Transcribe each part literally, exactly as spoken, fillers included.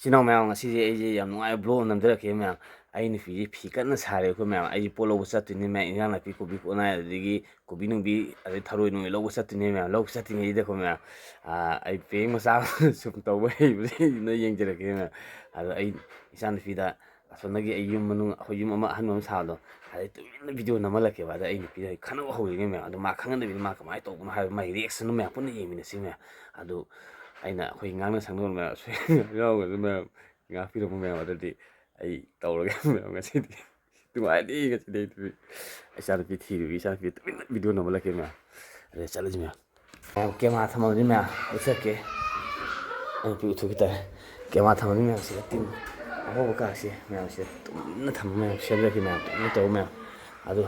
ꯏꯆꯤꯟ ꯏꯅꯥꯎ ꯃꯌꯥꯝ, ꯉꯁꯤꯁꯦ ꯑꯩꯁꯦ ꯌꯥꯝ ꯅꯨꯡꯉꯥꯏꯕ vlog ꯑꯃ ꯅꯝꯖꯔꯛꯀꯦ ꯃꯌꯥꯝ꯫ ꯑꯩ ꯅꯨꯄꯤꯁꯦ ꯐꯤ ꯀꯟꯅ ꯁꯥꯔꯦ ꯑꯩꯈꯣꯏ ꯃꯌꯥꯝ꯫ ꯑꯩꯁꯦ ꯄꯣꯠ ꯂꯧꯕ ꯆꯠꯇꯣꯏꯅꯦ ꯃꯌꯥꯝ, ꯏꯟꯖꯥꯡ ꯅꯥꯄꯤ, ꯀꯣꯕꯤ, ꯀꯣꯠꯅꯥꯏ, ꯑꯗꯨꯗꯒꯤ ꯀꯣꯕꯤ ꯅꯨꯡꯕꯤ, ꯑꯗꯩ ꯊꯔꯣꯏ ꯅꯨꯡꯂꯣꯏ ꯂꯧꯕ ꯆꯠꯇꯣꯏꯅꯦ ꯃꯌꯥꯝ꯫ ꯂꯧꯕ ꯆꯠꯇ꯭ꯔꯤꯉꯩꯗ ꯑꯩꯈꯣꯏ ꯃꯌꯥꯝ, ꯑꯥ, ꯑꯩ prank ꯃꯆꯥ ꯑꯃ ꯁꯨꯝ ꯇꯧꯕ ꯍꯩꯕꯁꯦ ꯅꯣꯏ ꯌꯦꯡꯖꯔꯛꯀꯦ ꯃꯌꯥꯝ꯫ ꯑꯗꯣ ꯑꯩ ꯏꯆꯥꯅꯨꯄꯤꯗ ꯑꯁꯣꯝꯗꯒꯤ ꯑꯩ ꯌꯨꯝ ꯃꯅꯨꯡ, ꯑꯩꯈꯣꯏ ꯌꯨꯝ ꯑꯃ ꯑꯍꯟꯕ ꯑꯃ ꯁꯥꯕꯗꯣ, ꯑꯗꯩ ꯇꯨꯃꯤꯟꯅ video ꯅꯝꯍꯜꯂꯛꯀꯦꯕ꯫ ꯑꯗ ꯑꯩ ꯅꯨꯄꯤꯗ ꯑꯩ ꯈꯠꯅꯕ ꯍꯧꯔꯤꯉꯩ ꯃꯌꯥꯝ, ꯑꯗꯣ ꯃꯥ ꯈꯪꯍꯟꯗꯕꯤꯗ ꯃꯥ ꯀꯃꯥꯏꯅ ꯇꯧꯕꯅꯣ ꯍꯥꯏꯕ ꯃꯥꯒꯤ reaction ꯗꯣ ꯃꯌꯥꯝ ꯄꯨꯟꯅ ꯌꯦꯡꯃꯤꯟꯅꯁꯤ ꯃꯌꯥꯝ꯫ ꯑꯗꯨ ꯑꯩꯅ ꯑꯩꯈꯣꯏ ꯉꯥꯡꯅ ꯁꯛꯅꯕ ꯃꯌꯥꯝ ꯁꯣꯏ ꯌꯥꯎꯔꯒꯁꯨ ꯃꯌꯥꯝ ꯉꯥꯛꯄꯤꯔꯝꯃꯣ ꯃꯌꯥꯝ꯫ ꯑꯗꯨꯗꯤ ꯑꯩ ꯇꯧꯔꯒꯦ ꯃꯌꯥꯝ ꯉꯁꯤꯗꯤ꯫ ꯅꯨꯡꯉꯥꯏꯅꯤ ꯉꯁꯤꯗꯤ ꯑꯩ ꯇꯨꯃꯤꯟ-, ꯏꯆꯥꯅꯨꯄꯤ ꯊꯤꯔꯨꯒꯦ, ꯏꯆꯥꯅꯨꯄꯤ ꯇꯨꯃꯤꯟꯅ video ꯅꯝꯍꯜꯂꯛꯀꯦ ꯃꯌꯥꯝ꯫ ꯑꯗꯩ ꯆꯠꯂꯁꯤ ꯃꯌꯥꯝ꯫ ꯃꯌꯥꯝ camera ꯊꯝꯃꯕꯅꯤ ꯃꯌꯥꯝ, ꯎꯠꯊꯔꯛꯀꯦ꯫ ꯑꯩ ꯅꯨꯄꯤ ꯎꯠꯊꯣꯛꯈꯤ ꯇꯥꯔꯦ꯫ Camera ꯊꯝꯃꯕꯅꯤ ꯃꯌꯥꯝ, ꯁꯤꯗ ꯇꯤꯟ ꯑꯍꯧꯕ ꯀꯥꯁꯦ ꯃꯌꯥꯝ, ꯁꯤꯗ ꯇꯨꯃꯤꯟꯅ ꯊꯝꯕ ꯃꯌꯥꯝ, ꯁꯦꯝꯖꯔꯛꯀꯦ ꯃꯌꯥꯝ, ꯇꯨꯃꯤꯟꯅ ꯇꯧ ꯃꯌꯥꯝ꯫ ꯑꯗꯨ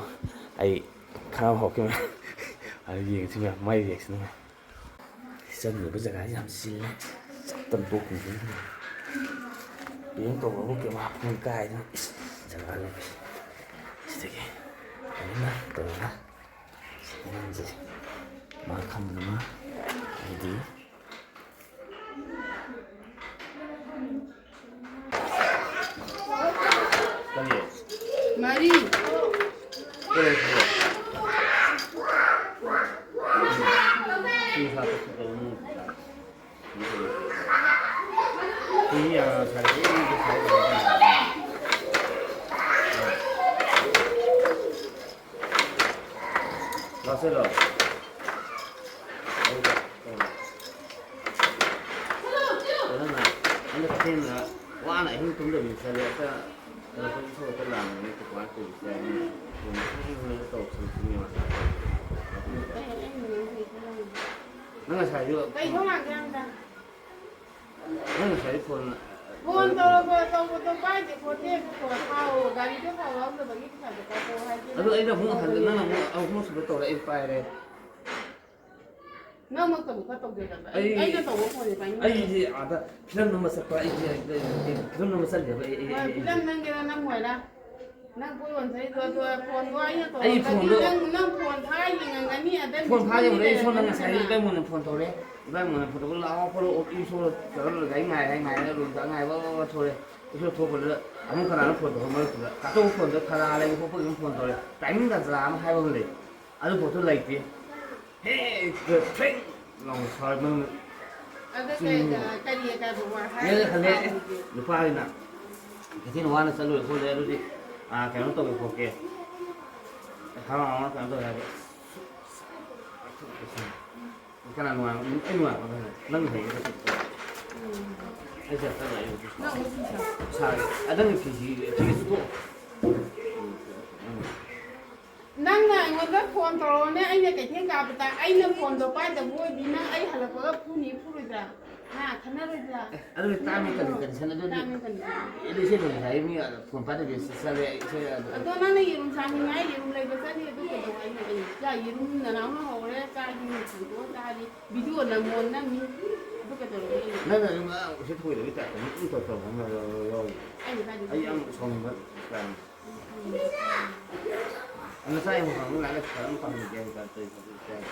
ꯑꯩ ꯈꯔ ꯍꯧꯔꯛꯀꯦ ꯃꯌꯥꯝ꯫ ꯑꯗꯨ ꯌꯦꯡꯁꯤ ꯃꯌꯥꯝ, ꯃꯥꯏ reaction ꯃꯌꯥꯝ꯫ ꯆꯪꯗꯕ ꯖꯒꯥꯁꯤ ꯌꯥꯝ ꯆꯤꯜꯂꯦ꯫ ꯆꯞꯇꯅ ꯇꯣꯛꯈꯤꯕꯅꯤ꯫ Prank ꯇꯧꯕꯕꯨ camera ꯐꯣꯟ ꯀꯥꯏꯗꯅ, ꯏꯁ, ꯖꯒꯥ ꯂꯩ꯫ ꯁꯤꯗꯒꯤ ꯐꯖꯅ ꯇꯧꯔꯒ ꯁꯤꯗ ꯅꯝꯖꯔꯤ꯫ ꯃꯥ ꯈꯪꯗꯅ ꯑꯩꯗꯤ ꯀꯔꯤ? ꯃꯔꯤ꯫ ꯀꯔꯤ? ꯁꯤ ꯍꯥꯞꯄ ꯀꯩꯗꯧꯅꯤ? ꯁꯤ ꯌꯥ-, ꯁꯥꯏ-, ꯁꯥꯏ-, ꯂꯥꯛꯁꯤꯜꯂꯣ꯫ ꯐꯖꯅ ꯍꯟꯗꯛ ꯊꯦꯡꯅ ꯋꯥꯅ ꯑꯍꯤꯡ ꯇꯨꯝꯗꯕꯤ ꯆꯠꯂꯦ꯫ ꯑꯝꯇ ꯀꯩꯅꯣ ꯇꯧ-, ꯏꯁꯧ ꯑꯝꯇ ꯂꯥꯡꯕꯅꯦ꯫ ꯀꯃꯥꯏꯅ ꯇꯧꯔꯤꯁꯦ? ꯍꯥꯏꯅꯤ꯫ ꯀꯩꯅꯣ ꯇꯧꯁꯤꯟ-, ꯁꯤꯟ-, ꯅꯪ ꯉꯁꯥꯏꯁꯨ ꯀꯩꯅꯣ ꯂꯥꯡꯒꯦ ꯍꯥꯏꯕꯗ? ꯅꯪ ꯉꯁꯥꯏ phone ꯐꯣꯟ ꯇꯧꯔꯛꯄ, ꯇꯧꯕꯗꯣ ꯄꯥꯏꯗꯦ ꯈꯣꯠꯇꯦ, ꯐꯣꯟ ꯊꯥꯎꯑꯣ, ꯒꯥꯔꯤꯗꯣ ꯊꯥꯎ ꯌꯥꯎꯗꯕꯒꯤ ꯄꯩꯁꯥꯗꯣ ꯀꯥꯞꯄꯛꯑꯣ ꯍꯥꯏꯗꯤ ꯑꯗꯨ ꯑꯩꯅ ꯑꯃꯨꯛ ꯍꯜꯂꯦ, ꯅꯪ ꯑꯃꯨꯛ ꯑꯍꯨꯝꯁꯨꯕ ꯇꯧꯔꯦ, ꯑꯩ ꯄꯥꯏꯔꯦ꯫ ꯅꯪꯃꯛꯇꯕꯨ ꯈꯔ ꯇꯧꯖꯗꯕ꯭ꯔꯥ? ꯑꯩ, ꯑꯩ, ꯑꯩꯅ ꯇꯧꯕ ꯐꯣꯟꯁꯦ ꯄꯥꯏꯅꯤꯡꯗꯦ꯫ ꯑꯩꯁꯦ ꯑꯥꯗ ꯐꯤꯂꯝ ꯅꯝꯕ ꯆꯠꯄ, ꯑꯩꯁꯦ ꯐꯤꯂꯝ ꯅꯝꯕ ꯆꯠꯂꯦꯕ, ꯑꯩ, ꯑꯩ, ꯍꯣꯏ, ꯑꯩ, ꯑꯩ꯫ ꯐꯤꯂꯝ ꯅꯝꯒꯦꯔꯥ ꯅꯝꯃꯣꯏꯔꯥ? ꯅꯪ ꯄꯣꯠ ꯌꯣꯟꯖꯩꯗꯣ, ꯑꯗꯣ ꯐꯣꯟꯗꯣ ꯑꯩꯅ ꯑꯩ ꯇꯧꯔꯝꯗ꯭ꯔꯗꯤ ꯐꯣꯟꯗꯣ ꯅꯪ, ꯅꯪ ꯐꯣꯟ ꯊꯥ ꯌꯦꯡꯉꯝꯒꯅꯤ, ꯑꯗꯩ ꯐꯣꯟ ꯊꯥ ꯌꯦꯡꯕꯗ ꯑꯩ ꯁꯣꯝꯗ ꯂꯩꯔꯝꯒꯅꯤꯗꯅ꯫ ꯉꯁꯥꯏ ꯏꯕꯦꯝꯃꯣꯟꯅ ꯐꯣꯟ ꯇꯧꯔꯦ꯫ ꯏꯕꯥꯏ ꯃꯉꯣꯟꯗ ꯐꯣꯇꯣ ꯂꯥꯛꯑꯣ ꯈꯣꯠꯂꯣ, ꯑꯣ, ꯏꯁꯣꯔ ꯇꯧꯔ ꯂꯩ, ꯉꯥꯏ ꯍꯥꯏ ꯉꯥꯏ ꯍꯥꯏ ꯔꯨꯝꯗ ꯉꯥꯏꯕ ꯊꯣꯛꯂꯛꯑꯦ꯫ ꯏꯁꯣꯔ ꯊꯣꯛꯄꯗꯨꯗ ꯑꯃꯨꯛ ꯀꯅꯥꯅꯣ ꯐꯣꯟ ꯇꯧꯔꯛꯄ ꯃꯔꯛꯇꯨꯗ? ꯀꯥꯇꯣ ꯐꯣꯟꯗ ꯈꯔ ꯂꯩꯕ ꯈꯣꯠꯄꯒꯤ ꯑꯃꯨꯛ ꯐꯣꯟ ꯇꯧꯔꯦ꯫ ꯇꯥꯏꯃꯤꯡ ꯇꯥꯟ ꯆꯥ ꯑꯃ ꯍꯥꯏꯕ ꯑꯃ ꯂꯩ꯫ ꯑꯗꯨ ꯄꯣꯠꯇꯨ ꯂꯩꯇꯦ꯫ ꯍꯦꯛꯇ ꯐ꯭ꯔꯦꯡ ꯂꯥꯎꯅ ꯁꯥꯎꯔꯛꯄ꯫ ꯑꯗ ꯆꯤꯡ ꯀꯩ-, ꯀꯔꯤ ꯀꯥꯏꯕ ꯋꯥ ꯅꯦꯅ ꯍꯥꯏꯔꯒ ꯈꯜꯂꯦ, ꯁꯥꯎꯔꯤꯒꯦ? ꯅꯨꯄꯥꯒꯤꯅ ꯀꯩꯊꯦꯜ ꯋꯥꯅ ꯆꯠꯂꯨꯔꯦ ꯈꯣꯠꯂꯦ, ꯑꯗꯨꯗꯤ, ꯑꯥ, ꯀꯩꯅꯣ ꯇꯧꯒꯦ ꯈꯣꯠꯀꯦ, ꯍꯔꯥꯎ ꯍꯔꯥꯎꯅ ꯀꯩꯅꯣ ꯇꯧꯒꯦ ꯍꯥꯏꯕ꯫ ꯀꯅꯥ ꯅꯨꯡꯉꯥꯏ-, ꯑꯩ ꯅꯨꯡꯉꯥꯏꯕ ꯈꯪꯉꯦ꯫ ꯅꯪ ꯍꯩꯌꯦ꯫ ꯎꯝ꯫ ꯑꯩ ꯁꯦ ꯈꯔ ꯂꯥꯛꯑꯦ꯫ ꯅꯪ ꯑꯃꯨꯛ ꯐꯤ ꯁꯥ꯫ ꯁꯥꯔꯦ꯫ ꯑ, ꯅꯪꯒꯤ ꯐꯤꯁꯤ, ꯐꯤꯁꯤ ꯁꯨꯗꯣꯛꯑꯣ꯫ ꯎꯝ꯫ ꯅꯪꯅ ꯑꯩꯉꯣꯟꯗ ꯐꯣꯟ ꯇꯧꯔꯛꯑꯣꯅꯦ, ꯑꯩꯅ ꯀꯩꯊꯦꯜ ꯀꯥꯕꯗ ꯑꯩꯅ ꯐꯣꯟꯗꯣ ꯄꯥꯏꯗꯕ ꯑꯣꯏꯗꯤ ꯅꯪ ꯑꯩ ꯍꯜꯂꯛꯄꯒ ꯐꯨꯅꯤ ꯐꯨꯔꯣꯏꯗ꯭ꯔꯥ? ꯍꯥ, ꯈꯟꯅꯔꯣꯏꯗ꯭ꯔꯥ? ꯑꯦ, ꯑꯗꯨꯗꯤ ꯇꯥꯡꯉꯤ ꯀꯟꯗꯤꯁꯟ ꯑꯗꯨꯗꯤ꯫ ꯇꯥꯡꯉꯤ ꯀꯟꯗꯤꯁꯟ꯫ ꯑꯦ, ꯏꯆꯦ ꯅꯪ ꯉꯁꯥꯏ ꯃꯤ ꯐꯣꯟ ꯄꯥꯏꯗꯕꯤ ꯆꯠꯂꯦ, ꯏꯆꯦ ꯑꯗꯣ꯫ ꯑꯗꯣ ꯅꯪꯅ ꯌꯦꯔꯨꯝ ꯆꯥꯅꯤꯡꯉꯥꯏ ꯌꯦꯔꯨꯝ ꯂꯩꯕ ꯆꯠꯅꯤ, ꯑꯗꯨ ꯀꯩꯗꯧꯉꯩꯅꯣ? ꯑꯩ ꯆꯥ ꯌꯦꯔꯨꯝ ꯅꯅꯥꯎꯅ ꯍꯧꯔꯦ, ꯆꯥ ꯌꯦꯔꯨꯝ ꯊꯥꯡꯗꯣꯛꯑ ꯆꯥꯔꯤ꯫ ꯚꯤꯗꯤꯑꯣ ꯅꯝꯃꯣ ꯅꯝꯃꯤ꯫ ꯑꯗꯨ ꯀꯩꯗꯧꯔꯒꯦ ꯑꯩꯅ? ꯅꯪꯅ ꯑꯗꯨꯝ ꯑꯉꯥꯡ ꯎꯁꯤꯠ ꯊꯑꯣꯏꯗꯕꯒꯤ ꯇꯥꯏꯞꯇ ꯑꯗꯨꯝ ꯇꯧ-, ꯇꯧ-, ꯇꯧ-, ꯌꯥꯎ-, ꯌꯥꯎ-, ꯌꯥꯎ-, ꯑꯩꯅ ꯀꯥꯏꯗ ꯑꯩ ꯌꯥꯝ ꯁꯥꯎꯅꯤꯡꯕ ꯇꯥꯏ꯫ ꯅꯆꯥ ꯌꯥꯝ ꯐꯪꯉꯕꯅꯤꯅ ꯂꯥꯏꯔꯤꯛ ꯐꯖꯅ ꯄꯥꯍꯟꯒꯦ ꯍꯥꯏꯕ ꯇꯥꯏꯞꯇ ꯇꯧꯏ꯫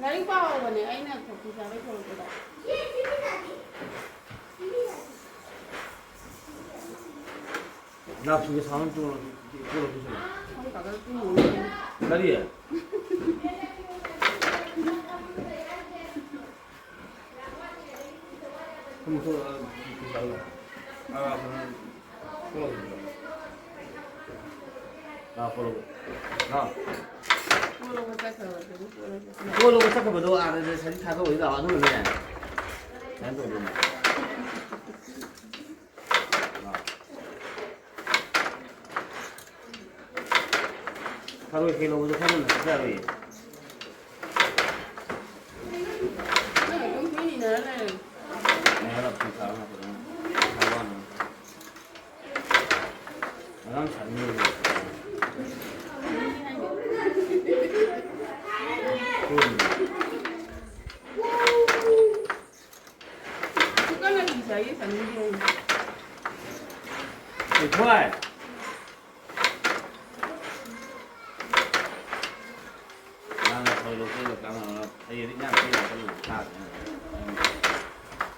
ꯂꯥꯏꯔꯤꯛ ꯄꯥꯍꯧꯕꯅꯦ ꯑꯩꯅ ꯈꯣꯡꯖꯥꯗꯩ ꯊꯣꯛꯂꯛꯄꯗ꯫ Loud speaker sound two-, two-, two-, ꯁꯣꯝ ꯀꯥꯀꯥ ꯇꯨꯝꯃꯨꯔꯦ꯫ ꯀꯔꯤ? ꯁꯣꯝ ꯊꯣꯛꯂꯛꯑꯣ, ꯁꯤ ꯄꯤꯕ ꯂꯥꯛꯑꯣ꯫ ꯑꯥ, ꯀꯩꯅꯣ, ꯊꯣꯛꯂꯛꯑꯣ ꯁꯤꯗ꯫ ꯑꯥ, ꯊꯣꯛꯂꯛꯑꯣ꯫ ꯑꯥ꯫ ꯀꯣꯜ ꯂꯧꯕ ꯆꯠꯈ꯭ꯔꯕꯗꯨꯕꯨ ꯀꯣꯜ ꯂꯧꯕ ꯆꯠꯈ꯭ꯔꯕꯗꯣ ꯑꯥꯗ ꯁꯖꯤꯛ ꯊꯥꯗꯣꯛꯑꯣ ꯂꯥꯛꯑꯣ, ꯑꯗꯨꯒꯅꯦ꯫ ꯀꯩꯅꯣ ꯇꯧꯗꯣꯏꯅꯦ꯫ ꯊꯔꯣꯏ ꯀꯩ ꯂꯧꯕꯗꯣ ꯈꯔ ꯉꯟꯅ ꯆꯠꯆꯔꯣꯏꯌꯦ꯫ ꯅꯪ ꯑꯗꯨꯝ ꯀꯨꯏꯅ ꯏꯟꯅꯔ ꯂꯩꯔꯦ꯫ ꯉꯥꯏꯍꯥꯛ ꯂꯥꯛꯄꯤ ꯊꯥꯕ ꯉꯥꯛꯇꯅꯤ꯫ ꯊꯥꯕ ꯋꯥꯅꯤ꯫ ꯉꯔꯥꯡ ꯁꯥꯟꯅ ꯂꯣꯏꯔꯦ꯫ ꯀꯨꯏꯅ꯫ ꯀꯟꯅ ꯏꯟꯖꯔꯤ ꯁꯥꯟꯅꯔꯤ꯫ ꯊꯣꯏ꯫ ꯅꯪꯅ ꯊꯣꯏ ꯂꯣꯀꯦꯜꯗ ꯀꯥꯟꯅꯅꯕ꯫ ꯑꯩ ꯏꯟꯖꯥꯡ ꯅꯥꯄꯤ ꯌꯥꯝ ꯀꯜꯂꯨꯕ ꯆꯥꯗ꯭ꯔꯦ꯫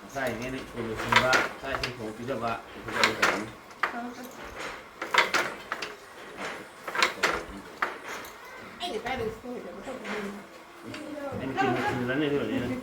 ꯉꯁꯥꯏ ꯏꯅꯦꯅ ꯁ꯭ꯀꯨꯜ ꯂꯣꯏꯁꯤꯟꯕ, ꯆꯥꯛ ꯏꯁꯤꯡ ꯊꯣꯡ ꯄꯤꯖꯕ, ꯑꯗꯨ ꯇꯧꯔꯅꯤ꯫ ꯑꯩꯅ ꯀꯥꯏꯗ ꯁꯣꯏꯗꯕ ꯇꯧꯕꯅꯣ? ꯑꯩꯅ ꯆꯤꯟꯕꯨ ꯆꯤꯟꯖꯜꯂꯅꯤ ꯑꯗꯨ ꯑꯣꯏꯔꯗꯤ꯫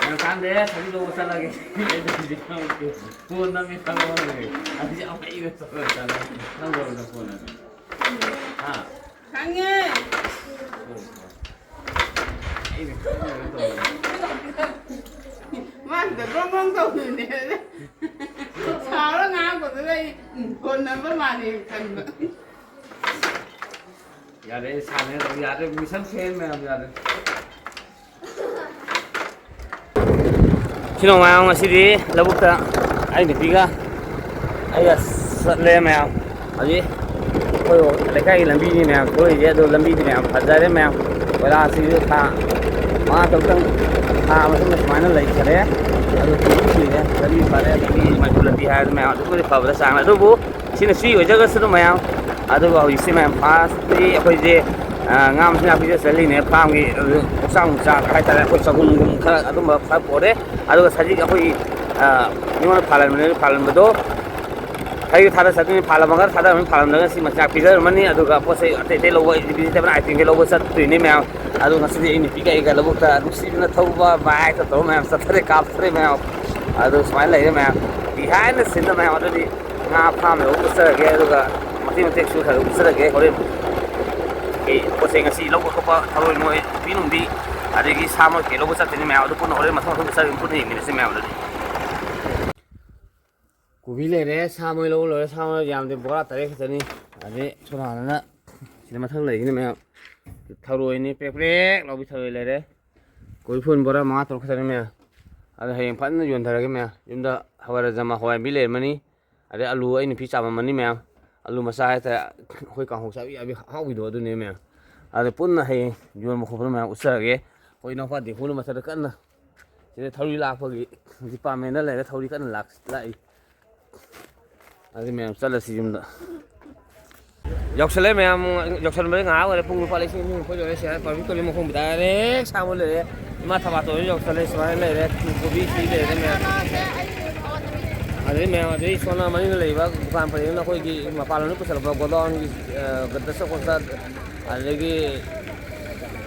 ꯌꯥꯝ ꯀꯥꯟꯗꯦ, ꯁꯖꯤꯛ ꯂꯧꯕ ꯆꯠꯂꯒꯦ꯫ ꯐꯣꯟ ꯅꯝꯃꯦ ꯈꯪꯉꯣ꯫ ꯑꯗꯨꯗꯤ ꯌꯥꯝ ꯍꯩꯅ ꯆꯠꯂ ꯆꯠꯂ꯫ ꯅꯪ ꯂꯧꯔ ꯅꯪ ꯐꯣꯟ ꯅꯝꯃꯦ꯫ ꯍꯥ? ꯈꯪꯉꯦ꯫ ꯑꯣ, ꯑꯣ꯫ ꯑꯩꯅ ꯈꯪꯗꯕ ꯇꯧꯔꯦ꯫ ꯃꯥꯁꯤꯗ ꯒ꯭ꯔꯣꯡ ꯒ꯭ꯔꯣꯡ ꯇꯧꯗꯣꯏꯅꯦ꯫ ꯁꯥꯎꯔ ꯉꯥꯡꯕꯗꯨꯗ ꯑꯩ ꯐꯣꯟ ꯅꯝꯕꯔ ꯃꯥꯜꯂꯦ ꯈꯟꯕ꯫ ꯌꯥꯔꯦ, ꯁꯥꯟꯅ ꯌꯥꯔꯦ, ꯃꯤꯁꯟ ꯐꯦꯜ ꯃꯌꯥꯝ ꯌꯥꯔꯦ꯫ ꯁꯤꯅ ꯃꯌꯥꯝ ꯉꯁꯤꯗꯤ ꯂꯧꯕꯨꯛꯇ ꯑꯩ ꯅꯨꯄꯤꯒ ꯑꯩꯒ ꯆꯠꯂꯦ ꯃꯌꯥꯝ꯫ ꯍꯧꯖꯤꯛ ꯑꯩꯈꯣꯏ ꯂꯩꯀꯥꯏꯒꯤ ꯂꯝꯕꯤꯅꯤ ꯃꯌꯥꯝ ꯊꯣꯛꯏꯁꯦ, ꯑꯗꯣ ꯂꯝꯕꯤꯗꯤ ꯃꯌꯥꯝ ꯐꯖꯔꯦ ꯃꯌꯥꯝ꯫ ꯀꯣꯏꯂꯥꯁꯁꯤꯁꯨ ꯊꯥ ꯃꯉꯥ ꯇꯔꯨꯛꯇꯪ ꯊꯥ ꯃꯇꯨꯡꯗ ꯁꯨꯃꯥꯏꯅ ꯂꯩꯈꯔꯦ꯫ ꯑꯗꯨ ꯂꯝꯕꯤ ꯐꯔꯦ, ꯂꯝꯕꯤ ꯃꯅꯤꯄꯨꯔ ꯂꯝꯕꯤ ꯍꯥꯏꯔꯗꯤ ꯃꯌꯥꯝ ꯑꯗꯨꯛꯀꯤ ꯃꯇꯤꯛ ꯐꯕꯗ ꯆꯥꯡꯅ꯫ ꯑꯗꯨꯕꯨ ꯁꯤꯅ ꯁꯤ ꯑꯣꯏꯖꯒ꯭ꯔꯁꯅꯨ ꯃꯌꯥꯝ꯫ ꯑꯗꯨꯒ ꯍꯧꯖꯤꯛꯁꯦ ꯃꯌꯥꯝ ꯐꯥꯔꯁꯇꯤ ꯑꯩꯈꯣꯏꯁꯦ, ꯑ, ꯉꯥ ꯃꯆꯤꯟꯖꯥꯛ ꯄꯤꯖ ꯆꯠꯂꯤꯅꯦ ꯐꯥꯝꯒꯤ꯫ ꯑꯗꯨ ꯑꯣꯛꯆꯥꯛ ꯅꯨꯡꯆꯥꯛ ꯍꯥꯏꯇꯥꯔꯦ, ꯑꯩꯈꯣꯏ ꯆꯒꯨꯝꯒꯨꯝ ꯈꯔ ꯑꯗꯨꯝꯕ ꯈꯔ ꯄꯣꯔꯦ꯫ ꯑꯗꯨꯒ ꯁꯖꯤꯛ ꯑꯩꯈꯣꯏꯒꯤ, ꯑ, ꯃꯤꯉꯣꯟꯗ ꯐꯥꯜꯍꯟꯕꯅꯦ, ꯐꯥꯜꯍꯟꯕꯗꯣ ꯁꯖꯤꯛ ꯊꯥꯗ ꯆꯠꯇꯣꯏꯅꯤ, ꯐꯥꯜꯂꯝꯃꯒ ꯊꯥꯗꯔꯝꯃꯅꯤ, ꯐꯥꯜꯂꯝꯗ꯭ꯔꯒ ꯁꯤ ꯃꯆꯤꯟꯖꯥꯛ ꯄꯤꯖꯔꯝꯃꯅꯤ꯫ ꯑꯗꯨꯒ ꯄꯣꯠ ꯆꯩ ꯑꯇꯩ ꯑꯇꯩ ꯂꯧꯕ vegetable itemꯒꯤ ꯂꯧꯕ ꯆꯠꯇꯣꯏꯅꯤ ꯃꯌꯥꯝ꯫ ꯑꯗꯨ ꯉꯁꯤꯗꯤ ꯑꯩ ꯅꯨꯄꯤ ꯀꯩꯒ ꯂꯧꯕꯨꯛꯇ ꯅꯨꯡꯁꯤꯕꯅ ꯊꯧꯕ bikeꯇ ꯇꯧꯔ ꯃꯌꯥꯝ ꯆꯠꯊꯔꯦ, ꯀꯥꯞꯊꯔꯦ ꯃꯌꯥꯝ꯫ ꯑꯗꯨ ꯁꯨꯃꯥꯏꯅ ꯂꯩꯔꯦ ꯃꯌꯥꯝ꯫ Behind the sceneꯗ ꯃꯌꯥꯝ ꯑꯗꯨꯗꯤ ꯉꯥ ꯐꯥꯝ ꯌꯧꯕ ꯆꯠꯆꯔꯒꯦ, ꯑꯗꯨꯒ ꯃꯇꯦꯛ ꯃꯇꯦꯛꯁꯨ ꯈꯔ ꯎꯠꯆꯔꯒꯦ ꯍꯣꯔꯦꯟ꯫ ꯑꯩ ꯄꯣꯠ ꯆꯩ ꯉꯁꯤ ꯂꯧꯕ ꯈꯣꯠꯄ ꯊꯔꯣꯏ ꯃꯣꯏ ꯅꯨꯄꯤ ꯅꯨꯡꯕꯤ ꯑꯗꯒꯤ ꯁꯥ ꯃꯣꯏ ꯀꯩ ꯂꯧꯕ ꯆꯠꯇꯣꯏꯅꯤ ꯃꯌꯥꯝ꯫ ꯑꯗꯨ ꯄꯨꯟꯅ ꯍꯣꯔꯦꯟ ꯃꯊꯪ ꯃꯊꯪ ꯆꯠꯆꯔꯒꯦ, ꯄꯨꯟꯅ ꯌꯦꯡꯃꯤꯟꯅꯁꯤ ꯃꯌꯥꯝ ꯑꯗꯨꯗꯤ꯫ ꯀꯣꯕꯤ ꯂꯩꯔꯦ, ꯁꯥ ꯃꯣꯏ ꯂꯧꯕ ꯂꯣꯏꯔꯦ, ꯁꯥ ꯃꯣꯏ ꯌꯥꯝꯗꯦ, ꯕꯣꯔꯥ ꯇꯔꯦꯠ ꯈꯛꯇꯅꯤ꯫ ꯑꯗꯩ ꯁꯣꯝ ꯅꯥꯀꯟꯗꯅ ꯁꯤꯗ ꯃꯊꯪ ꯂꯩꯒꯅꯤ ꯃꯌꯥꯝ꯫ ꯊꯔꯣꯏꯅꯤ, ꯄ꯭ꯔꯦꯛ ꯄ꯭ꯔꯦꯛ ꯂꯥꯎꯕꯤ ꯊꯔꯣꯏ ꯂꯩꯔꯦ꯫ ꯀꯣꯕꯤ ꯐꯨꯜ ꯕꯣꯔꯥ ꯃꯉꯥ ꯇꯔꯨꯛ ꯈꯛꯇꯅꯤ ꯃꯌꯥꯝ꯫ ꯑꯗꯣ ꯍꯌꯦꯡ ꯐꯖꯅ ꯌꯣꯟꯊꯔꯒꯦ ꯃꯌꯥꯝ꯫ ꯌꯨꯝꯗ ꯍꯋꯥꯏ ꯔꯥꯖꯃꯥ, ꯍꯋꯥꯏ ꯃꯨꯕꯤ ꯂꯩꯔꯝꯃꯅꯤ꯫ ꯑꯗꯩ ꯑꯂꯨ ꯑꯩ ꯅꯨꯄꯤ ꯆꯥꯃꯝꯃꯅꯤ ꯃꯌꯥꯝ꯫ ꯑꯂꯨ ꯃꯆꯥ ꯍꯥꯏꯇꯥꯔꯦ, ꯑꯩꯈꯣꯏ ꯀꯥꯡꯍꯧ ꯆꯥꯕꯤ ꯌꯥꯕꯤ ꯑꯍꯥꯎꯕꯤꯗꯣ ꯑꯗꯨꯅꯦ ꯃꯌꯥꯝ꯫ ꯑꯗꯣ ꯄꯨꯟꯅ ꯍꯌꯦꯡ ꯌꯣꯟꯕ ꯈꯣꯠꯄꯗꯣ ꯃꯌꯥꯝ ꯎꯠꯆꯔꯒꯦ꯫ ꯑꯩꯈꯣꯏ ꯏꯅꯥꯎꯄꯥ ꯗꯤꯡꯀꯨꯅ ꯃꯊꯛꯇ ꯀꯟꯅ ꯁꯤꯗ ꯊꯧꯔꯤ ꯂꯥꯛꯄꯒꯤ ꯗꯤꯄꯥꯔꯠꯃꯦꯟꯗ ꯂꯩꯔꯦ, ꯊꯧꯔꯤ ꯀꯟꯅ ꯂꯥꯛ-, ꯂꯥꯛꯏ꯫ ꯑꯗꯨ ꯃꯌꯥꯝ ꯆꯠꯂꯁꯤ ꯌꯨꯝꯗ꯫ ꯌꯧꯁꯜꯂꯦ ꯃꯌꯥꯝ, ꯌꯧꯁꯟꯕꯗ ꯉꯥꯏꯍꯥꯛ ꯑꯣꯏꯔꯦ꯫ ꯄꯨꯡ ꯂꯨꯄꯥ ꯂꯤꯁꯤꯡ ꯑꯅꯤ ꯑꯩꯈꯣꯏ ꯌꯧꯔꯦ꯫ ꯁꯤ ꯍꯥꯏ ꯄꯥꯕ꯭ꯂꯤꯛ ꯇꯣꯏꯂꯦꯠ ꯃꯈꯣꯡ ꯗꯥꯏꯔꯦꯛ ꯁꯥꯡꯕ ꯂꯩꯔꯦ꯫ ꯏꯃꯥ ꯊꯕꯥꯇꯣꯟꯁꯨ ꯌꯧꯁꯜꯂꯦ꯫ ꯁꯨꯃꯥꯏꯅ ꯂꯩꯔꯦ꯫ ꯀꯣꯕꯤ ꯁꯤ ꯂꯩꯔꯦ ꯃꯌꯥꯝ꯫ ꯑꯗꯩ ꯃꯌꯥꯝ, ꯑꯗꯩ ꯁꯣꯝ ꯅꯥꯀꯟ ꯃꯅꯤꯡꯗ ꯂꯩꯕ ꯗꯨꯀꯥꯟ ꯄꯔꯦꯡꯗꯨꯅ ꯑꯩꯈꯣꯏꯒꯤ ꯃꯄꯥꯟꯂꯣꯝꯗ ꯄꯨꯁꯜꯂꯛꯄ ꯒꯣꯗꯥꯎꯟꯒꯤ, ꯑ, ꯗꯁ ꯀꯣꯟꯁꯥ, ꯑꯗꯒꯤ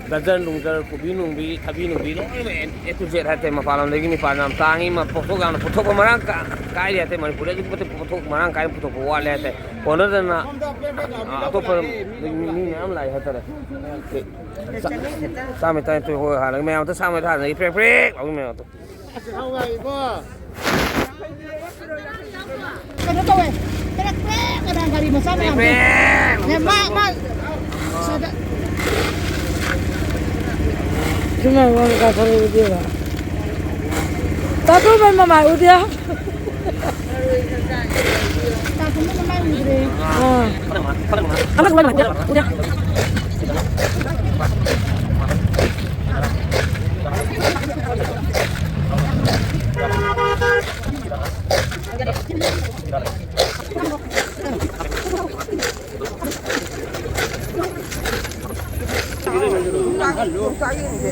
ꯒꯖꯔ ꯅꯨꯡꯖꯔ, ꯀꯣꯕꯤ ꯅꯨꯡꯕꯤ, ꯊꯕꯤ ꯅꯨꯡꯕꯤ ꯂꯣꯏꯅꯃꯛ A to Z ꯍꯥꯏꯇꯥꯔꯦ꯫ ꯃꯄꯥꯟ ꯂꯝꯗꯒꯤ ꯃꯄꯥꯟ ꯌꯥꯝ ꯇꯥꯡꯉꯤ, ꯃ-, ꯄꯣꯠꯊꯣꯛ ꯌꯥꯝꯅ ꯄꯨꯊꯣꯛꯄ ꯃꯔꯥꯡ ꯀꯥ-, ꯀꯥꯏꯔꯤ ꯍꯥꯏꯇꯥꯔꯦ꯫ ꯃꯅꯤꯄꯨꯔꯗ ꯑꯗꯨꯛꯀꯤ ꯃꯇꯤꯛ ꯄꯣꯠꯊꯣꯛ ꯃꯔꯥꯡ ꯀꯥꯏꯅ ꯄꯨꯊꯣꯛꯄ ꯋꯥꯠꯂꯦ ꯍꯥꯏꯇꯥꯔꯦ꯫ ꯀꯣꯟꯅꯗꯅ, ꯑ, ꯑꯇꯣꯞꯄ ꯃꯤ, ꯃꯤ ꯃꯌꯥꯝ ꯂꯥꯛꯑꯦ ꯍꯥꯏꯇꯥꯔꯦ꯫ ꯆꯥ-, ꯆꯥꯝꯃ ꯇꯔꯥꯅꯤꯊꯣꯏ ꯍꯣꯏ ꯍꯥꯟꯅꯒꯤ ꯃꯌꯥꯝ ꯑꯝꯇ ꯆꯥꯝꯃ ꯇꯔꯥꯗꯒꯤ ꯄ꯭ꯔꯦꯛ ꯄ꯭ꯔꯦꯛ ꯂꯥꯎꯏ ꯃꯌꯥꯝ ꯑꯝꯇ꯫ ꯀꯩꯅꯣ ꯇꯧꯋꯦ꯫ ꯄꯦꯔꯦꯛ ꯄꯦꯔꯦꯛ ꯑꯅ ꯒꯥꯔꯤ ꯃꯆꯥ ꯃꯌꯥꯝꯁꯦ꯫ ꯄꯦꯔꯦꯛ ꯄꯦꯔꯦꯛ꯫ ꯅꯦ, ꯃꯥ, ꯃꯥ, ꯁꯤꯗ꯫ ꯁꯤꯃ ꯃꯃꯥꯏ ꯀꯥꯊꯣꯛꯂꯛꯑꯦ ꯏꯕꯦꯝꯃ꯫ ꯇꯥꯇꯣꯟ ꯃꯃꯥꯏ ꯎꯗꯦ꯫ ꯇꯥꯇꯣꯟ ꯃꯃꯥꯏ ꯎꯗ꯭ꯔꯦ꯫ ꯑꯥ꯫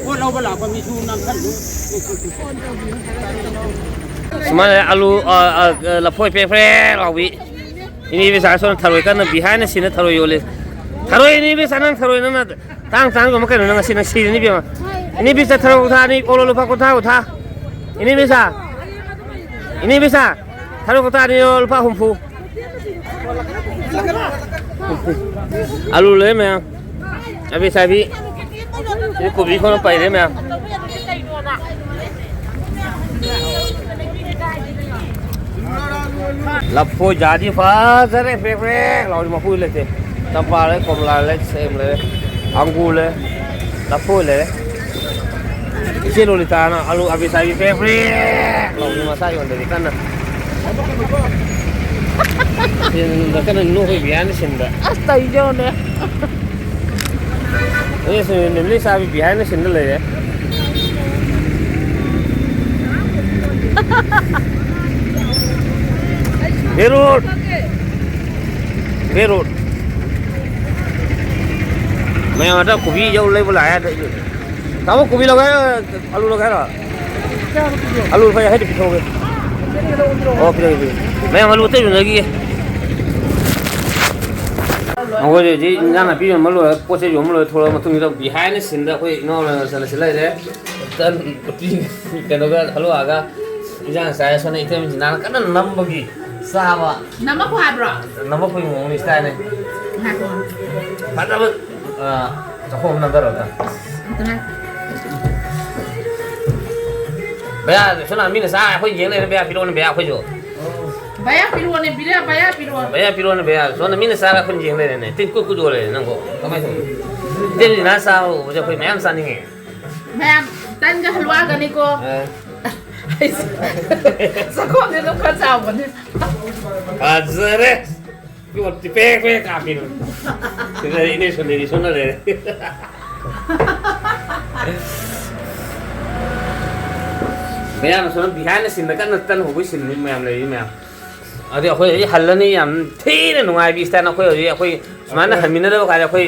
ꯄꯣꯠ ꯂꯧꯕ ꯂꯥꯛꯄ ꯃꯤꯁꯨ ꯅꯝꯁꯜꯂꯨ꯫ ꯁꯨꯃꯥꯏꯅ ꯑꯂꯨ, ꯑ, ꯑ, ꯂꯐꯣꯏ ꯄ꯭ꯔꯦꯛ ꯄ꯭ꯔꯦꯛ ꯂꯥꯎꯕꯤ꯫ ꯏꯅꯦ ꯏꯕꯦꯆꯥ ꯁꯣꯝꯗ ꯊꯔꯣꯏ ꯀꯟꯅ behind the scene ꯊꯔꯣꯏ ꯌꯣꯜꯂꯤ꯫ ꯊꯔꯣꯏ, ꯏꯅꯦ ꯏꯕꯦꯆꯥ, ꯅꯪ ꯊꯔꯣꯏ ꯅꯪꯅ ꯇꯥꯡ ꯇꯥꯡ ꯌꯣꯟꯕ ꯀꯩꯅꯣ? ꯅꯪ ꯉꯁꯤ ꯅꯪ ꯁꯤꯔꯅꯤ ꯏꯕꯦꯝꯃ꯫ ꯏꯅꯦ ꯏꯕꯦꯆꯥ, ꯊꯔꯣꯏ ꯀꯧꯇꯥ ꯑꯅꯤ ꯀꯣꯛꯂꯣ, ꯂꯨꯄꯥ ꯀꯨꯟꯊ꯭ꯔꯥ, ꯀꯨꯟꯊ꯭ꯔꯥ꯫ ꯏꯅꯦ ꯏꯕꯦꯆꯥ, ꯏꯅꯦ ꯏꯕꯦꯆꯥ, ꯊꯔꯣꯏ ꯀꯧꯇꯥ ꯑꯅꯤ ꯂꯨꯄꯥ ꯍꯨꯝꯐꯨ꯫ ꯑꯂꯨ ꯂꯩ ꯃꯌꯥꯝ꯫ ꯆꯥꯕꯤ ꯆꯥꯕꯤ꯫ ꯁꯤ ꯀꯣꯕꯤ ꯈꯔ ꯄꯩꯔꯦ ꯃꯌꯥꯝ꯫ ꯂꯐꯣꯏ ꯖꯥꯗꯤ ꯐꯖꯔꯦ, ꯄ꯭ꯔꯦꯛ ꯄ꯭ꯔꯦꯛ ꯂꯥꯎꯔꯤ, ꯃꯄꯨ ꯂꯩꯇꯦ꯫ ꯆꯝꯄ꯭ꯔꯥ ꯂꯩ, ꯀꯣꯝꯂꯥ ꯂꯩ, ꯁꯦꯝ ꯂꯩ, ꯑꯪꯒꯨꯔ ꯂꯩ, ꯂꯐꯣꯏ ꯂꯩ꯫ ꯏꯆꯦ ꯂꯣꯂꯤꯇꯥꯅ ꯑꯂꯨ ꯑꯕꯤꯁꯥꯒꯤ ꯄ꯭ꯔꯦꯛ ꯄ꯭ꯔꯦꯛ ꯂꯥꯎꯅ ꯃꯆꯥ ꯌꯣꯟꯗꯕꯤ ꯀꯟꯅ ꯁꯤꯟꯗ, ꯀꯟꯅ ꯅꯣꯛꯄꯩ behind the scene ꯗ꯫ ꯑꯁ, ꯇꯧꯖꯧꯅꯦ꯫ ꯑꯦ, ꯁꯤ ꯅꯦꯃꯤꯂꯤ ꯆꯥꯕꯤ behind the scene ꯗ ꯂꯩꯔꯦ꯫ ꯕꯦꯔꯣꯠ! ꯕꯦꯔꯣꯠ! ꯃꯌꯥꯝ ꯑꯗ ꯀꯣꯕꯤ ꯌꯧ ꯂꯩꯕ ꯂꯥꯛꯑꯦ ꯑꯗ꯫ ꯇꯥꯃꯣ, ꯀꯣꯕꯤ ꯂꯧꯒꯦ ꯍꯥꯏꯔꯣ? ꯑꯂꯨ ꯂꯧꯒꯦ ꯍꯥꯏꯔꯣ? ꯑꯂꯨ ꯂꯨꯄꯥ ꯌꯥꯡꯈꯩꯗ ꯄꯤꯊꯣꯛꯑꯒꯦ꯫ ꯑꯣ, ꯄꯤꯔꯒꯦ, ꯄꯤꯔꯒꯦ꯫ ꯃꯌꯥꯝ ꯑꯂꯨ ꯑꯇꯩ ꯌꯣꯟꯖꯈꯤꯒꯦ꯫ ꯑꯩꯈꯣꯏꯗꯤ ꯍꯧꯖꯤꯛ ꯏꯟꯖꯥꯡ ꯅꯥꯄꯤ ꯌꯣꯟꯕ ꯂꯣꯏꯔꯦ, ꯄꯣꯠ ꯆꯩ ꯌꯣꯟꯕ ꯂꯣꯏꯔꯦ, ꯊꯣꯛꯂꯛꯑ ꯃꯇꯨꯡꯁꯤꯗ behind the scene ꯗ ꯑꯩꯈꯣꯏ ꯏꯅꯥꯎꯅ ꯆꯠꯂꯁꯤ ꯂꯩꯔꯦ꯫ ꯇꯟ, ꯎꯇꯤ, ꯀꯩꯅꯣꯒ ꯍꯜꯋꯥꯒ ꯏꯟꯖꯥꯡ ꯆꯥꯏ꯫ ꯁꯣꯝꯗ ꯏꯇꯩꯃ ꯖꯤꯅꯥꯅ ꯀꯟꯅ ꯅꯝꯕꯒꯤ ꯆꯥꯕ꯫ ꯅꯝꯃꯛꯈꯣ ꯍꯥꯏꯕ꯭ꯔꯣ? ꯅꯝꯃꯛꯄꯒꯤ ꯃꯑꯣꯡꯅꯤ, style ꯅꯤ꯫ ꯉꯥꯏꯈꯣ꯫ ꯐꯖꯕ, ꯑ, ꯆꯥꯛꯈꯣꯝ ꯑꯃ ꯅꯝꯊꯔꯣ ꯑꯝꯇ꯫ ꯑꯝꯇ ꯉꯥꯏꯈꯣ꯫ ꯚꯩꯌꯥ, ꯁꯣꯝꯗ ꯃꯤꯅ ꯆꯥ ꯑꯩꯈꯣꯏ ꯌꯦꯡ ꯂꯩꯔꯦ, ꯚꯩꯌꯥ ꯄꯤꯔꯛꯑꯣꯅꯦ, ꯚꯩꯌꯥ ꯑꯩꯈꯣꯏꯁꯨ꯫ ꯚꯩꯌꯥ ꯄꯤꯔꯛꯑꯣꯅꯦ, ꯚꯩꯌꯥ, ꯚꯩꯌꯥ ꯄꯤꯔꯛꯑꯣ꯫ ꯚꯩꯌꯥ ꯄꯤꯔꯛꯑꯣꯅꯦ, ꯚꯩꯌꯥ꯫ ꯁꯣꯝꯗ ꯃꯤꯅ ꯆꯥꯔ ꯑꯩꯈꯣꯏꯅ ꯌꯦꯡ ꯂꯩꯔꯦꯅꯦ꯫ ꯇꯤꯟ ꯀꯨꯠ ꯀꯨꯠ ꯌꯣꯜꯂꯦ ꯅꯪꯕꯨ꯫ ꯀꯃꯥꯏꯅ ꯇꯧꯕ? ꯏꯇꯩꯃ ꯖꯤꯅꯥ ꯆꯥꯕ ꯎꯕꯁꯦ ꯑꯩꯈꯣꯏ ꯃꯌꯥꯝ ꯆꯥꯅꯤꯡꯉꯦ꯫ ꯃꯌꯥꯝ ꯇꯟꯒ ꯍꯜꯋꯥꯒꯅꯤꯀꯣ꯫ ꯑ꯫ ꯑꯩꯁꯦ ꯆꯥꯛꯈꯣꯝꯁꯦ ꯑꯗꯨꯝ ꯈꯔ ꯆꯥꯎꯕꯅꯦ꯫ ꯐꯖꯔꯦ꯫ ꯌꯣꯠꯇꯤ ꯄꯦꯛ ꯄꯦꯛ ꯀꯥꯞꯄꯤꯅ꯫ ꯁꯤꯗ ꯏꯅꯦ ꯁꯣꯅꯦꯔꯤ ꯁꯣꯟꯅ ꯂꯩꯔꯦ꯫ ꯃꯌꯥꯝꯅ ꯁꯣꯝꯗ behind the scene ꯗ ꯀꯟꯅ ꯇꯟ ꯍꯧꯕꯒꯤ scene ꯅꯤ ꯃꯌꯥꯝ ꯂꯩꯔꯤ ꯃꯌꯥꯝ꯫ ꯑꯗꯨ ꯑꯩꯈꯣꯏ ꯍꯧꯖꯤꯛ ꯍꯜꯂꯅꯤ, ꯌꯥꯝ ꯊꯤꯅ ꯅꯨꯡꯉꯥꯏꯕꯤ style ꯅꯤ꯫ ꯑꯩꯈꯣꯏ ꯍꯧꯖꯤꯛ ꯑꯩꯈꯣꯏ ꯁꯨꯃꯥꯏꯅ ꯍꯟꯃꯤꯟꯅꯗꯕ ꯀꯥꯏꯔꯦ꯫ ꯑꯩꯈꯣꯏ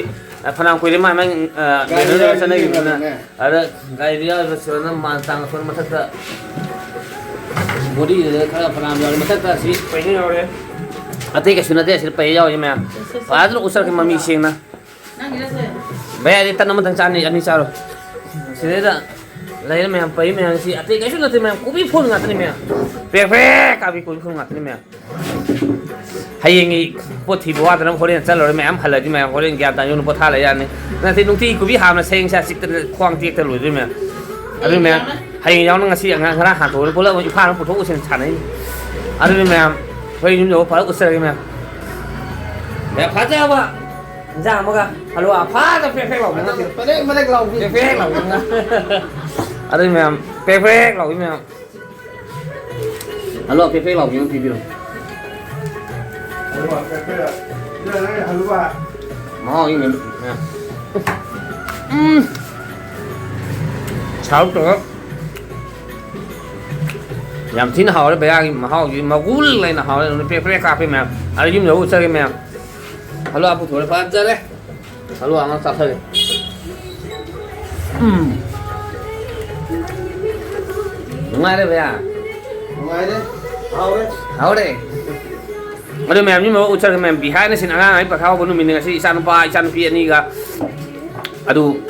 ꯐꯅꯌꯥꯝ ꯀꯨꯏꯔꯦ ꯃꯥ ꯃꯥ, ꯑ, ꯒꯥꯔꯤ ꯂꯩꯅꯗꯕ ꯌꯥꯎꯔꯤ ꯆꯠꯅꯈꯤꯕꯅꯤꯅ꯫ ꯃꯥꯜꯂꯦꯅꯦ꯫ ꯑꯗ ꯒꯥꯔꯤꯗ ꯌꯥꯎꯔꯤꯕ ꯁꯤꯗꯅ ꯃꯥꯟ ꯇꯥꯡꯅ ꯁꯣꯝ ꯃꯊꯛꯇ ꯕꯣꯗꯤꯗ ꯈꯔ ꯐꯅꯌꯥꯝ ꯌꯥꯎꯔꯤ꯫ ꯃꯊꯛꯇ ꯑꯁꯤ ꯄꯩꯅ ꯌꯥꯎꯔꯦ꯫ ꯑꯇꯩ ꯀꯩꯁꯨ ꯅꯠꯇꯦ, ꯑꯁꯤꯗ ꯄꯩ ꯌꯥꯎꯔꯤ ꯃꯌꯥꯝ꯫ ꯐꯖꯅ ꯎꯠꯆꯔꯛꯀꯦ ꯃꯃꯤ ꯁꯦꯡꯅ꯫ ꯅꯪꯒꯤꯔꯁꯦ? ꯚꯩꯌꯥꯗꯤ ꯇꯟ ꯑꯃꯇꯪ ꯆꯥꯅꯤ, ꯑꯅꯤ ꯆꯥꯔꯣꯏ꯫ ꯁꯤꯗꯩꯗ ꯂꯩꯔ ꯃꯌꯥꯝ ꯄꯩ ꯃꯌꯥꯝꯁꯤ ꯑꯇꯩ ꯀꯩꯁꯨ ꯅꯠꯇꯦ ꯃꯌꯥꯝ, ꯀꯣꯕꯤ ꯐꯨꯜ ꯉꯥꯛꯇꯅꯤ ꯃꯌꯥꯝ꯫ ꯄ꯭ꯔꯦꯛ ꯄ꯭ꯔꯦꯛ ꯀꯥꯕꯤ ꯀꯣꯕꯤ ꯐꯨꯜ ꯉꯥꯛꯇꯅꯤ ꯃꯌꯥꯝ꯫ ꯍꯌꯦꯡꯒꯤ ꯄꯣꯠ ꯊꯤꯕ ꯋꯥꯗꯅꯕ ꯍꯣꯔꯦꯟ ꯆꯠꯂꯨꯔ ꯃꯌꯥꯝ ꯍꯜꯂꯗꯤ ꯃꯌꯥꯝ ꯍꯣꯔꯦꯟ ꯒ꯭ꯌꯥꯟ ꯇꯥꯅ ꯌꯨꯝꯗ ꯄꯣꯊꯥ ꯂꯩ ꯌꯥꯅꯤ꯫ ꯅꯠꯇꯦ, ꯅꯨꯡꯇꯤꯒꯤ ꯀꯣꯕꯤ ꯍꯥꯞꯅ ꯁꯌꯦꯡ ꯁꯥ ꯆꯤꯛꯇꯅ ꯈ꯭ꯋꯥꯡ ꯇꯦꯛꯇ ꯂꯣꯏꯗꯣꯏ ꯃꯌꯥꯝ꯫ ꯑꯗꯨ ꯃꯌꯥꯝ ꯍꯌꯦꯡ ꯌꯥꯎꯅ ꯉꯁꯤ ꯑꯉꯥꯡ ꯉꯔꯥꯡ ꯍꯥꯟꯇꯣꯛꯑꯒ ꯄꯨꯂꯞ ꯏꯝꯐꯥꯜ ꯑꯃ ꯄꯨꯊꯣꯛꯎꯁꯦꯅ ꯁꯥꯟꯅꯩꯅꯤ꯫ ꯑꯗꯨꯅꯤ ꯃꯌꯥꯝ, ꯑꯩꯈꯣꯏ ꯌꯨꯝ ꯌꯧꯕ ꯐꯔꯛ ꯎꯠꯆꯔꯒꯦ ꯃꯌꯥꯝ꯫ ꯃꯌꯥꯝ ꯐꯖꯕ ꯏꯟꯖꯥꯡ ꯑꯃꯒ ꯍꯜꯋꯥ ꯐꯖꯅ ꯄ꯭ꯔꯦꯛ ꯄ꯭ꯔꯦꯛ ꯂꯥꯎꯕ ꯑꯃꯒ꯫ ꯄ꯭ꯔꯦꯛ ꯄ꯭ꯔꯦꯛ ꯂꯥꯎꯕ ꯑꯃꯒ꯫ ꯑꯗꯨꯗꯤ ꯃꯌꯥꯝ ꯄ꯭ꯔꯦꯛ ꯄ꯭ꯔꯦꯛ ꯂꯥꯎꯕꯤ ꯃꯌꯥꯝ꯫ ꯍꯜꯂꯣ, ꯄ꯭ꯔꯦꯛ ꯄ꯭ꯔꯦꯛ ꯂꯥꯎꯕꯤ ꯑꯃ ꯄꯤꯕꯤꯔꯣ꯫ ꯍꯜꯂꯨꯋꯥ ꯄ꯭ꯔꯦꯛ ꯄ꯭ꯔꯦꯛ꯫ ꯁꯤꯗ ꯅꯪꯒꯤ ꯍꯜꯂꯨꯋꯥ꯫ ꯃꯍꯥꯎ ꯌꯦꯡꯉꯣ ꯃꯌꯥꯝ꯫ ꯎꯝ꯫ ꯁꯥꯎꯠ ꯇꯧꯔ꯫ ꯌꯥꯝ ꯊꯤꯅ ꯍꯥꯎꯔꯦ ꯚꯩꯌꯥꯒꯤ ꯃꯍꯥꯎꯁꯤ, ꯃꯒꯨꯟ ꯂꯩꯅ ꯍꯥꯎꯔꯦ꯫ ꯑꯗꯨꯅ ꯄ꯭ꯔꯦꯛ ꯄ꯭ꯔꯦꯛ ꯀꯥꯞꯄꯦ ꯃꯌꯥꯝ꯫ ꯑꯗ ꯌꯨꯝ ꯌꯧꯔ ꯆꯠꯂꯒꯦ ꯃꯌꯥꯝ꯫ ꯍꯜꯂꯨꯋꯥ ꯄꯨꯊꯣꯔꯦ, ꯐꯖꯔꯦ꯫ ꯍꯜꯂꯨꯋꯥ ꯑꯃ ꯆꯥꯊꯒꯦ꯫ ꯎꯝ꯫ ꯅꯨꯡꯉꯥꯏꯔꯦ ꯚꯩꯌꯥ꯫ ꯅꯨꯡꯉꯥꯏꯔꯦ꯫ ꯍꯥꯎꯔꯦ꯫ ꯍꯥꯎꯔꯦ꯫ ꯑꯗꯨ ꯃꯌꯥꯝ ꯌꯨꯝ ꯌꯧꯔ ꯎꯠꯆꯔꯒꯦ ꯃꯌꯥꯝ꯫ Behind the scene ꯑꯉꯥꯡ ꯑꯩ ꯄꯩꯈꯥ ꯍꯧꯕ ꯅꯨꯃꯤꯠꯅꯤ ꯉꯁꯤ꯫ ꯏꯆꯥꯅꯨꯄꯥ, ꯏꯆꯥꯅꯨꯄꯤ ꯑꯅꯤꯒ꯫ ꯑꯗꯨ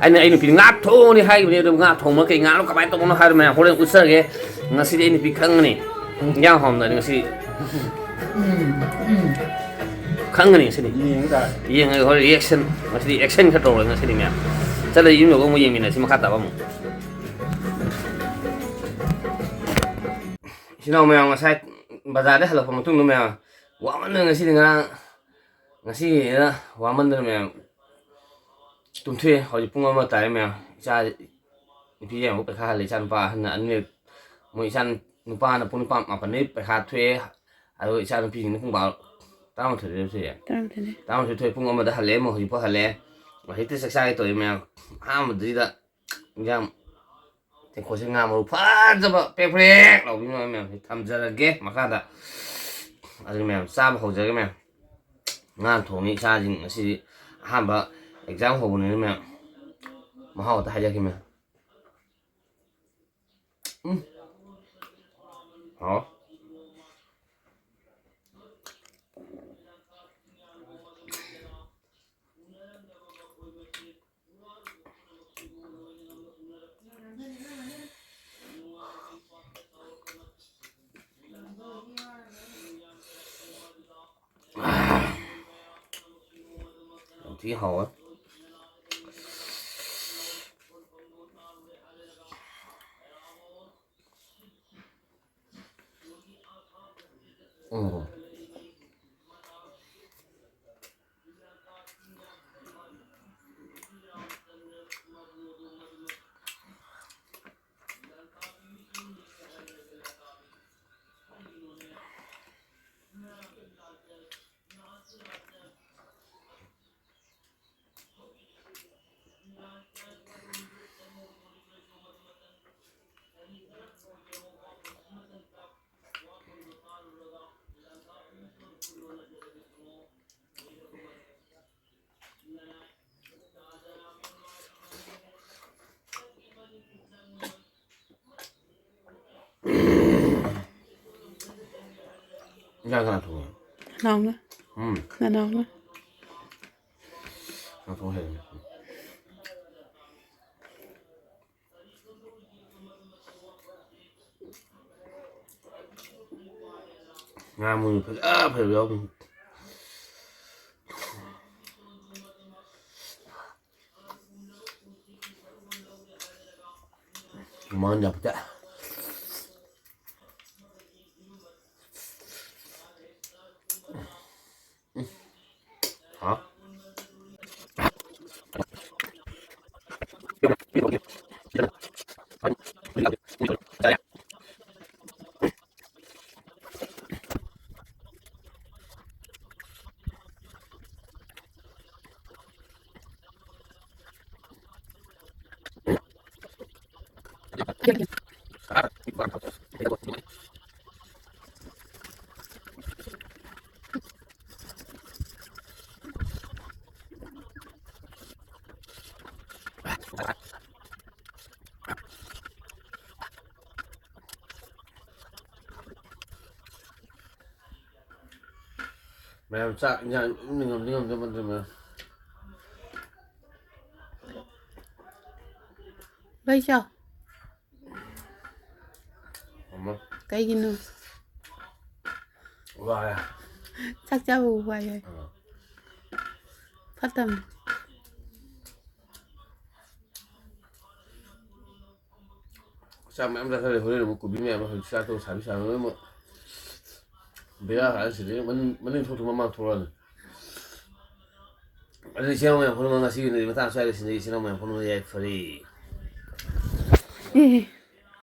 ꯑꯩꯅ ꯑꯩ ꯅꯨꯄꯤꯗ ꯉꯥ ꯊꯣꯡꯉꯅꯤ ꯍꯥꯏꯈꯤꯕꯅꯤ꯫ ꯑꯗꯨ ꯉꯥ ꯊꯣꯡꯕ ꯀꯩ ꯉꯥꯅꯣ ꯀꯃꯥꯏꯅ ꯇꯧꯕꯅꯣ ꯍꯥꯏꯔꯣ ꯃꯌꯥꯝ ꯍꯣꯔꯦꯟ ꯎꯠꯆꯔꯒꯦ꯫ ꯉꯁꯤꯗꯤ ꯑꯩ ꯅꯨꯄꯤ ꯈꯪꯉꯅꯤ꯫ ꯏꯟꯖꯥꯡ ꯍꯥꯎꯔꯝꯗꯥꯏꯗ ꯉꯁꯤꯗꯤ꯫ ꯈꯪꯒꯅꯤ ꯉꯁꯤꯗꯤ꯫ ꯌꯦꯡ ꯇꯥꯔꯦ꯫ ꯌꯦꯡꯉꯒ ꯍꯣꯔꯦꯟ reaction꯫ ꯉꯁꯤꯗꯤ action ꯈꯔ ꯇꯧꯔꯒ ꯉꯁꯤꯗꯤ ꯃꯌꯥꯝ꯫ ꯆꯠꯂ ꯌꯨꯝ ꯌꯧꯕ ꯑꯃꯨꯛ ꯌꯦꯡꯃꯤꯟꯅꯁꯤ ꯃꯈꯥ ꯇꯥꯕ ꯑꯃꯨꯛ꯫ ꯏꯆꯤꯟ ꯏꯅꯥꯎ ꯃꯌꯥꯝ ꯉꯁꯥꯏ ꯕꯖꯥꯔꯗ ꯍꯜꯂꯛꯄ ꯃꯇꯨꯡꯗ ꯃꯌꯥꯝ ꯋꯥꯃꯟꯗꯅ ꯉꯁꯤꯗꯤ ꯉꯔꯥꯡ ꯉꯁꯤꯅ ꯋꯥꯃꯟꯗꯅ ꯃꯌꯥꯝ ꯇꯨꯝꯊꯣꯛꯑꯦ꯫ ꯍꯧꯖꯤꯛ ꯄꯨꯡ ꯑꯃ ꯇꯥꯔꯦ ꯃꯌꯥꯝ꯫ ꯏꯆꯥ ꯅꯨꯄꯤ ꯑꯃꯨꯛ ꯄꯩꯈꯥ ꯍꯜꯂꯦ, ꯏꯆꯥ ꯅꯨꯄꯥ ꯑꯍꯟꯅ ꯑꯅꯤꯔꯛ꯫ ꯃꯣꯏ ꯏꯆꯥ ꯅꯨꯄꯥꯅ ꯄꯨꯡ ꯅꯤꯄꯥꯟ ꯃꯥꯄꯟꯗꯩ ꯄꯩꯈꯥ ꯊꯣꯛꯑꯦ꯫ ꯑꯗꯨꯒ ꯏꯆꯥ ꯅꯨꯄꯤꯁꯤꯡꯅ ꯄꯨꯡ ꯕꯥꯔꯣ, ꯇꯔꯥꯃꯥꯊꯣꯏꯗ ꯊꯣꯛꯑꯦ꯫ ꯇꯔꯥꯃꯥꯊꯣꯏꯗ꯫ ꯇꯔꯥꯃꯥꯊꯣꯏ ꯊꯣꯛꯑꯦ, ꯄꯨꯡ ꯑꯃꯗ ꯍꯜꯂꯛꯑꯦ꯫ ꯑꯃꯨꯛ ꯍꯧꯖꯤꯛꯐꯥꯎ ꯍꯜꯂꯛꯑꯦ꯫ ꯍꯧꯖꯤꯛꯇ ꯆꯥꯛ ꯆꯥꯒꯦ ꯇꯧꯔꯤ ꯃꯌꯥꯝ꯫ ꯑꯍꯥꯟꯕꯗꯨꯗ ꯏꯟꯖꯥꯡ ꯇꯦꯡꯀꯣꯠꯁꯦ ꯉꯥ ꯃꯔꯨ ꯐꯖꯕ ꯄ꯭ꯔꯦꯛ ꯄ꯭ꯔꯦꯛ ꯂꯥꯎꯕꯤ ꯃꯌꯥꯝ ꯃꯌꯥꯝꯁꯦ ꯊꯝꯖꯔꯒꯦ ꯃꯈꯥꯗ꯫ ꯑꯗꯨ ꯃꯌꯥꯝ ꯆꯥꯕ ꯍꯧꯖꯔꯒꯦ ꯃꯌꯥꯝ꯫ ꯉꯥ ꯊꯣꯡꯉꯤ ꯏꯆꯥꯁꯤꯡ ꯉꯁꯤꯗꯤ꯫ ꯑꯍꯥꯟꯕ exam ꯍꯧꯕꯅꯤꯅ ꯃꯌꯥꯝ ꯃꯍꯥꯎ ꯑꯇ ꯍꯥꯏꯖꯔꯛꯀꯦ ꯃꯌꯥꯝ꯫ ꯎꯝ꯫ ꯍꯥꯎ꯫ ꯌꯥꯝ ꯊꯤ ꯍꯥꯎꯋꯦ꯫ ꯎꯝ꯫ ꯏꯟꯖꯥꯡ ꯀꯅꯥ ꯊꯣꯡꯉꯤ? ꯅꯅꯥꯎꯅ꯫ ꯎꯝ꯫ ꯅꯅꯥꯎꯅ꯫ ꯅꯪ ꯊꯣꯡ ꯍꯩꯔꯝꯃꯦ꯫ ꯉꯥ ꯃꯨꯟ ꯐꯖ ꯐꯖꯕ ꯌꯥꯎꯕꯅꯤ꯫ ꯃꯉꯟ ꯌꯥꯝ ꯐꯖ꯫ ꯍꯥ? ꯃꯌꯥꯝ ꯆꯥꯛ ꯏꯟꯖꯥꯡ ꯏꯃꯨꯡꯗ ꯉꯝꯗꯤ ꯉꯝꯗ ꯃꯟꯗꯦ ꯃꯌꯥꯝ꯫ ꯂꯣꯏ ꯆꯥꯎ꯫ ꯑꯃ꯫ ꯀꯩꯒꯤꯅꯣ? ꯋꯥꯔꯦ꯫ ꯆꯥꯛ ꯆꯥꯕꯕꯨ ꯋꯥꯏ ꯍꯥꯏ꯫ ꯑꯥ꯫ ꯐꯠꯇꯕꯅꯤ꯫ ꯆꯥꯛ ꯃꯌꯥꯝ ꯆꯥꯊꯔꯦ, ꯍꯣꯔꯦꯟ ꯑꯃꯨꯛ ꯀꯣꯕꯤ ꯃꯌꯥꯝ ꯑꯃ ꯍꯧꯖꯤꯛ ꯆꯥꯛꯇꯣ ꯁꯥꯕꯤ ꯁꯥꯕꯤ ꯂꯣꯏꯅꯃꯛ ꯕꯦꯔꯥ ꯀꯥꯔꯦ꯫ ꯁꯤꯗꯩ ꯃꯅꯤꯡ, ꯃꯅꯤꯡ ꯊꯣꯛꯇꯨ ꯃꯃꯥꯡ ꯊꯣꯛꯂꯛꯑꯅꯤ꯫ ꯑꯗꯨ ꯏꯆꯤꯟ ꯏꯅꯥꯎ ꯃꯌꯥꯝ ꯄꯨꯝꯅꯃꯛ ꯉꯁꯤꯒꯤ ꯑꯣꯏꯅꯗꯤ ꯃꯇꯥꯡ ꯑꯁ꯭ꯋꯥꯏꯗ ꯁꯤꯟꯅꯩ꯫ ꯏꯆꯤꯟ ꯏꯅꯥꯎ ꯃꯌꯥꯝ ꯄꯨꯝꯅꯃꯛ ꯌꯥꯏꯐꯔꯦ꯫ ꯑꯦ꯫